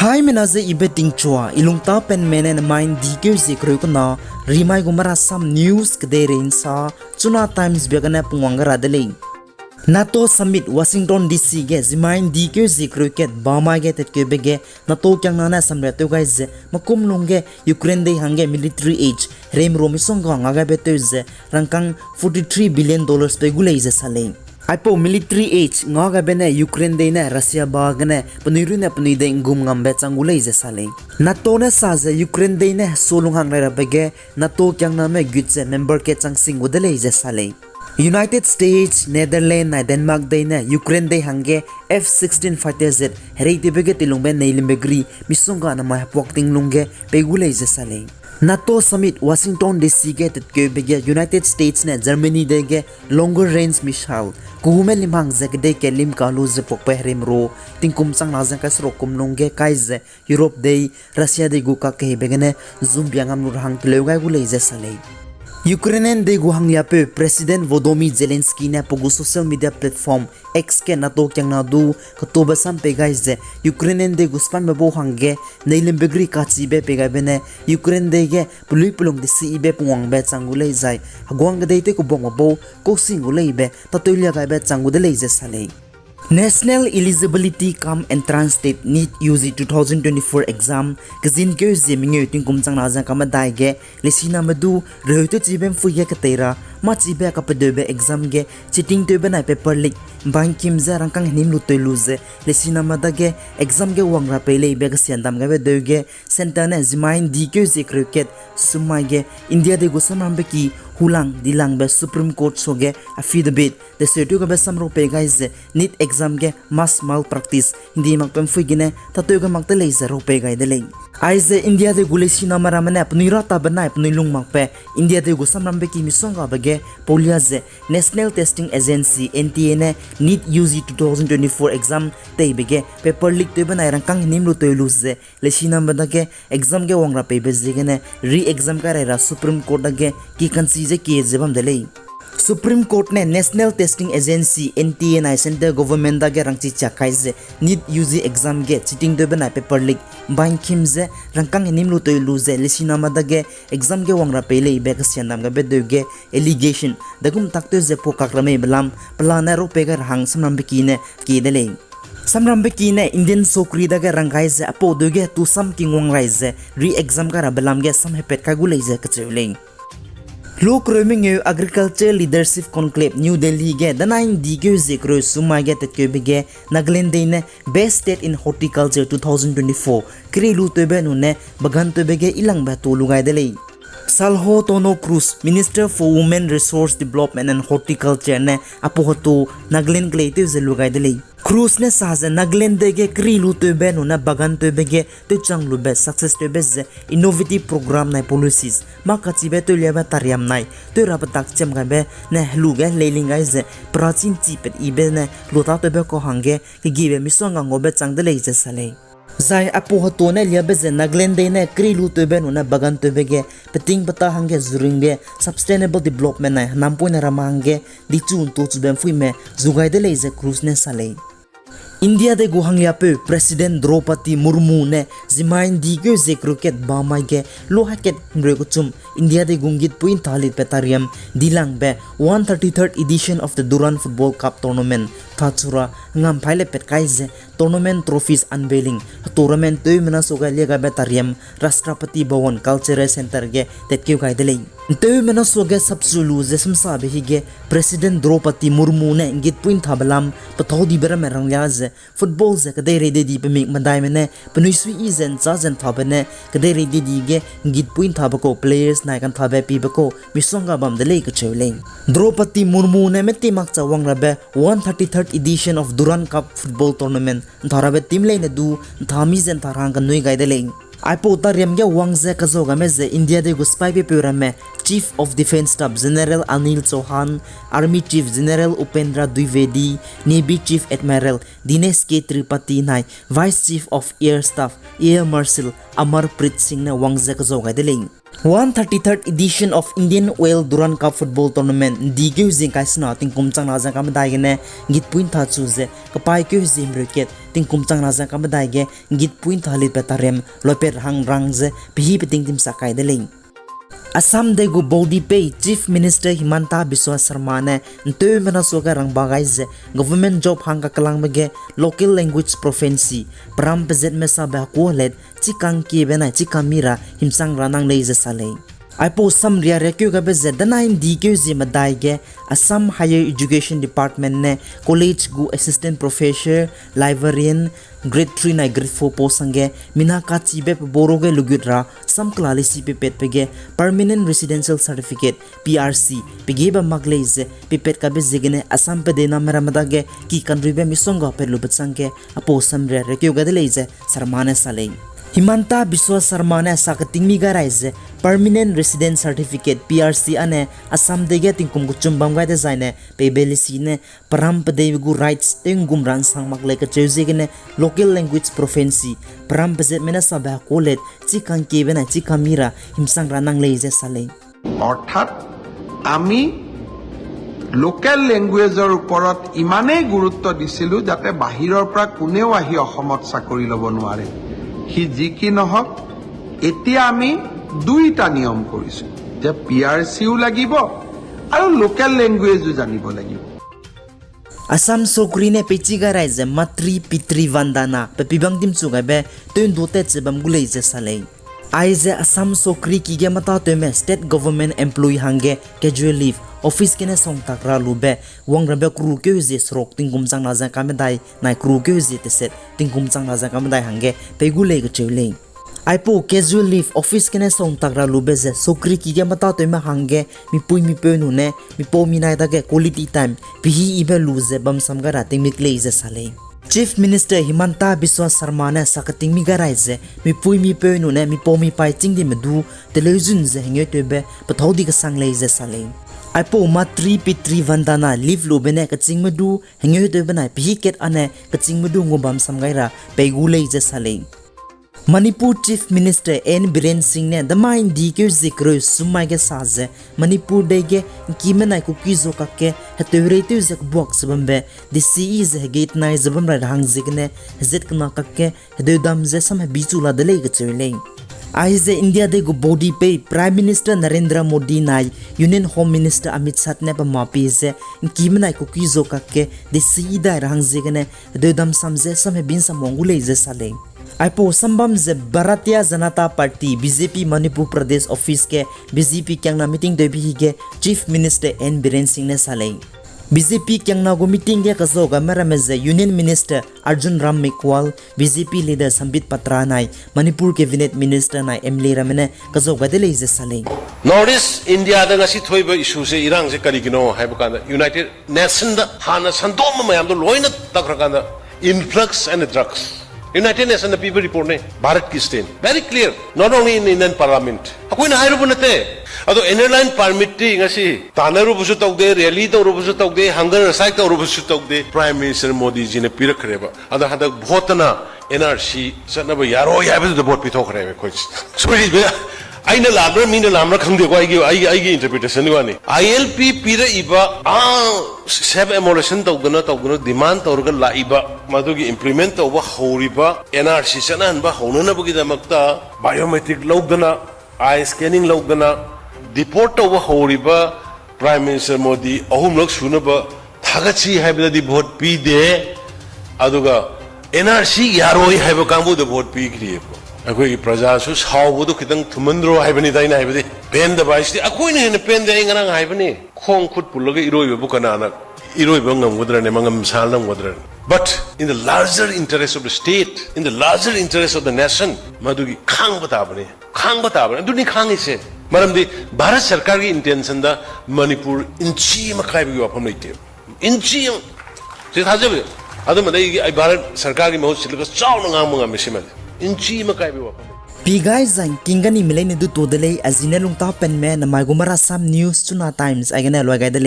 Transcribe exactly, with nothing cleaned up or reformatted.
Haimena ze ibe tingchua, i lungtapenme ne nemai ’ndi keu zie kereu kena, rimai gu Marasam News kedeirei ’nsa, Chuna Times bia gene pungwang ga ra de lei. NATO Summit Washington D C ge zimai ’ndi keu zie kereu kat bamai ge tatkeube ge NATO kiangna ne samria tew gai ze mekum lungge Ukraine dei hangge military aid hereimro misongga ngagaibe tew ze rangkâng forty three billion dollars pei gu lei ze sa lei. Aipau military aid ngagaibe ne Ukraine dei ne Russia ba gene penui runne penui dei ’nggum ngambe chang gu lei ze sa lei. NATO ne sa ze Ukraine dei ne heso lung hang rai rabe ge NATO kiangname gut ze member kat chang sing gu de lei ze sa lei. United States, Netherlands nai Denmark dei ne Ukraine dei hangge F sixteen fighter jet hereitewbe ge teilungbe neilimbe gri misongga namai hepuak ting lungge pei gu lei ze sa lei. NATO Summit Washington D C ge tatkeube ge United States ne Germany dei ge longer range missile kehume lim hang ze kedei kat lim ka lu ze puakbe hereimro tingkum chang na ze kai seruk kum lungge kai ze Europe dei, Russia dei gu kakkeheibe gene zumbia ngam lu ra hang teleu gai gu lei ze sa lei. Ukrainian dei gu hangliapeu President Volodymyr Zelensky ne pe gu social media platform X ge NATO kiangna du ketube sam pei gai ze Ukrainian dei gu sipaime bau hangge neilimbe gri kachibe pei gaibe ne Ukraine dei ge pelui pelung desibe pungwangbe chang gu lei zai heguang kedei tew kebangbe bau kausing gu leibe tatewlia gaibe chang gu de lei ze sa lei. National Eligibility cum Entrance Test, NEET U G two thousand twenty-four exam, kezin keu zie mengeu tingkum chang na ze kamedai ge, lesiname du, reheu tewchibe ’mpui ge ketei ra, mâchibe kapedeube exam ge, cheating tewbe nai paper leak, ’mbai ’ngkim ze rangkâng henim lu tei lu ze, lesiname dage, exam ge wang ra pei leibe kesiandam gaibe deu ge, center ne zimai ’ndi keu zie kereu kat, summai ge, India dei gu samrambe ki, hulang, dilangbe Supreme Court suage, affidavit, deseu tew gabe samrau pei gai ze, NEET exam ge mass malpractice, ’ndi makbe ’mpui gene, tatew ga mak de lei ze rau pei gai de lei. Aize India dei gu lesiname ramme ne penui ratabe nai penui lung makbe, India dei gu samrambe ki misonggabe ge paulia ze National Testing Agency, N T A ne NEET U G two thousand twenty-four exam teibe ge paper leak tewbe nai rangkâng henim lu tei lu ze lesiname dage exam ge wang ra peibe ziegene re-exam kai rai ra Supreme Court dage ki kanchi ze kie ze bam de lei. Supreme Court ne National Testing Agency, N T A nai central government dage rangchi chiak kai ze NEET U G exam ge cheating tewbe nai paper leak, ’mbai ’ngkim ze rangkâng henim lu tei lu ze lesiname dage exam ge wang ra pei leibe kesiandam gabe deu ge allegation dagum tak tew ze pukak ra mei belam, pelane rau pei gai ra hang samrambe ki ne kie de lei. Samrambe ki ne Indian sokri dage rang gai ze apau deu ge tu sam kingwang rai ze re-exam kai rabe lam ge sam hepat kai gu lei ze kacheu lei. Lu kereu mengeu Agriculture Leadership Conclave New Delhi ge danai ’ndi keu zie kereu summai ge tatkeube ge Nagaland dei ne Best State in Horticulture two thousand twenty-four keri lu tewbe nune bagan tewbe ge ilangbe tu lu gai de lei. Salho Tono Cruz, Minister for Women Resource Development and Horticulture ne apau hetu Nagaland kelei tew ze lu gai de lei. Cruz ne sa ze Nagaland dei ge keri lu tewbe nune bagan tewbe ge tewchang lube success tewbe ze innovative program nai policies mâ kachibe tewliabe tariam nai tew ra petak chiam gaibe ne helu ge heleiling gai ze prachin chi pat yibe ne lu tâtewbe kau hangge kegiebe misongga ngaube chang de lei ze sa lei. Zai apau hetu ne liabe ze Nagaland dei ne keri lu tewbe nune bagan tewbe ge peting petâ hangge zuringbe sustainable development nai henampoine ramme hangge dichu ’ntu chube ’mphuime zu gai de lei ze Cruz ne sa lei. India dei gu hangliapeu President Droupadi Murmu ne zimai ’ndi keu zie kereu kat bamai ge lu hakat himreu kechum India dei gu ’nggitpui ’ntha litbe tariam dilangbe one thirty-third edition of the Durand Football Cup tournament thachu ra ngam paî le pat kai ze tournament trophies unveiling hetu ramme ’nteumena suage lia gaibe tariam Rashtrapati Bhavan Cultural Centre ge tatkeu gai de lei. ’Nteumena suage sapchu lu ze samsabe hige President Droupadi Murmu ne ’nggitpui ’nthabe lam pethâu dibe ramme ranglia ze football ze kedeirei dei di pemik medaime ne penui suiyi ze ’nchâ ze ’nthabe ne kedeirei dei di ge ’nggitpui ’nthabe kau players nai kanthabe pibe kau misongga bam de lei kacheu lei. Droupadi Murmu ne meti makcha wang rabe one thirty-third edition of Durand Cup football tournament ’ntha rabe team leine du ’ntha mi ze ’ntha ra hang kenui gai de lei. Aipau tariam ge wang ze kazau gaime ze India dei gu sipai pepeu ramme Chief of Defence Staff General Anil Chauhan, Army Chief General Upendra Dwivedi, Navy Chief Admiral Dinesh K Tripathi nai Vice Chief of Air Staff Air Marshal Amarpreet Singh ne wang ze kazau gai de lei. One thirty-third edition of Indian Oil Durand Cup Football Tournament, ndi keu zing kai sena tingkum chang na zeng ka medai gene, gitpui ntha chu ze, kapai keu zing himreu ket, tingkum chang na zeng ka medai ge, gitpui ntha litbe tarem, loipet hang rang ze, pehi peting timsa kai de lei. Assam dei gu baudipei Chief Minister Himanta Biswa Sarma ne nteumena suage rangba gai ze government job hang kakelangbe ge local language proficiency peram pezatme sabe hekualet chikangkiebe nai chikami ra himsang ra nang lei ze sa lei. Aipau samria riakeu gabe ze danai ndi keu zie medai ge Assam Higher Education Department ne college gu assistant professor, librarian, grade three nai grade four post hangge mina kachibe pe boro ge lugut ra samkela lesi pepetbe ge Permanent Residential Certificate, P R C, pegebe mak lei ze pepet kabe ziegene Assam pedeiname ramme dage ki kanruibe misongga pet lube changge aipau samria riakeu ga de lei ze Sarma ne sa lei. Himanta Biswa Sarma ne sa ketingmi gai rai ze Permanent Resident Certificate, P R C ane Assam dei ge tingkum kechum bam gai dezaine peibe lesi ne peram pedei gu rights tew nggum ra nsang mak lei kacheu ziegene local language proficiency peram pezatme ne sabe hekualet chikangkiebe nai chikami ra himsang ra nang lei ze sa lei. অৰ্থাৎ আমি লোকেল লেংগুৱেজৰ ওপৰত ইমানেই গুৰুত্ব দিছিলোঁ যাতে বাহিৰৰ পৰা কোনেও আহি অসমত চাকৰি ল'ব নোৱাৰে। সি যি কি নহওক, এতিয়া আমি দুইটা নিয়ম কৰিছোঁ যে পি আৰ চিও লাগিব আৰু লোকেল লেংগুৱেজো জানিব লাগিব। Assam sokri ne peichi gai rai ze Matri Pitri Vandana pe pibang dimchu gaibe tew ndu tat ze bam gu lei ze sa lei. Aize Assam sokri ki ge matatewme state government employee hangge casual leave, office gene songtak ra lube, wangrabe kru keu zie seruk tingkum chang na zeng ka medai nai kru keu zie teset tingkum chang na zeng ka medai hangge pei gu lei kacheu lei. Aipau casual leave, office gene songtak ra lube ze sokri ki ge matatewme hangge mipui mipeu nune mipau minai dage quality time pehi ibe lu ze bamsam gai ra tingmik lei ze sa lei. Chief Minister Himanta Biswa Sarma ne sa ketingmi gai rai ze mipui mipeu nune mipau mipaî chîngdime du teleuzun ze hengeutewbe pethâu di kesang lei ze sa lei. Aipau Matri Pitri Vandana leave lube ne kechîngme du hengeutewbe nai pehi kat ane kechîngme du ngu bamsam gai ra pei gu lei ze sa lei. Manipur Chief Minister N Biren Singh ne damai ndi keu zie kereu sum mai ge sa ze Manipur dei ge ngkime nai Kuki zo kakge heteureitew ze kebuak ze bambe desiyi ze hegei tenai ze bam rai ra hang ziegene hezat kena kakge hedeudam ze samhebi chu la de lei kacheu lei. Aize India dei gu baudipei Prime Minister Narendra Modi nai Union Home Minister Amit Shah ne pe mapie ze ngkime nai Kuki zo kakge desiyi dai ra hang ziegene hedeudam sam ze samhebi nsam wang gu lei ze sa lei. Aipau sambam ze Bharatiya Janata Party, B J P Manipur Pradesh Office ge B J P kiangna meeting tewbe hige Chief Minister N Biren Singh ne sa lei. B J P kiangna gu meeting ge kazau gaime ramme ze Union Minister Arjun Ram Meghwal, B J P leader Sambit Patra nai Manipur Cabinet Minister nai M L A ramme ne kazau gai de lei ze sa lei. North East India da ngasi thoibe issue se irang se kari kino haibe kanda United Nation da hana sandom mayam da loina tak ra kanda influx and drugs. United Nation da pibe report ne Bharat ki stand very clear, not only in Indian Parliament. Hakui na hai rubu na te. Ado inner line permit ti ngasi tana rubu su tau de, rally tau rubu su tau de, hunger strike tau rubu su tau de. Prime Minister Modi ji ne pira khreba. Ada hadak vote na N R C sat na ba yaro ya be de vote pi thok khrebe koi. Sorry be. Aina lamra, mina lamra khang de koi gi, ai ai gi interpretation ni wani. I L P pira iba a self immolation tau gana tau gana demand tau ga la iba. Madugi implement tau ba hau riba N R C sat na han ba hau na na ba gi da makta biometric lou gana, eye scanning lou gana, deport tau ba hau riba Prime Minister Modi ahum lak su na ba thagachi hai ba da di vote pi de. Aduga N R C yaroi haiba kangbu de vote pi kri. Akui praja su sau bu du kitang thuman ro haiba ni dai na haiba di. Pen da bai si akui ne ne pen de ngarang haiba ni. Khong khut pul lage iroi ba bu kana na. Iroi ba ngam gudra ne mangam sal nam gudra. But in the larger interest of the state, in the larger interest of the nation, madugi khang ba ta ba ni. Khang ba ta ba ni. Duni khang ise. Maram di Bharat Sarkar ki intention da Manipur inchi makai bi wa pham lei te. Inchi yang. Si tha jebe. Adu ma dai ai Bharat Sarkar ki mahut sila ka chau na ngang manga me si ma. Inchi makai bi wa pham lei. Pi gai zang king gani milei ne du to de lei, azine lungta pen me na mai gu mara sam news Chuna Times ai gane loi gai de lei.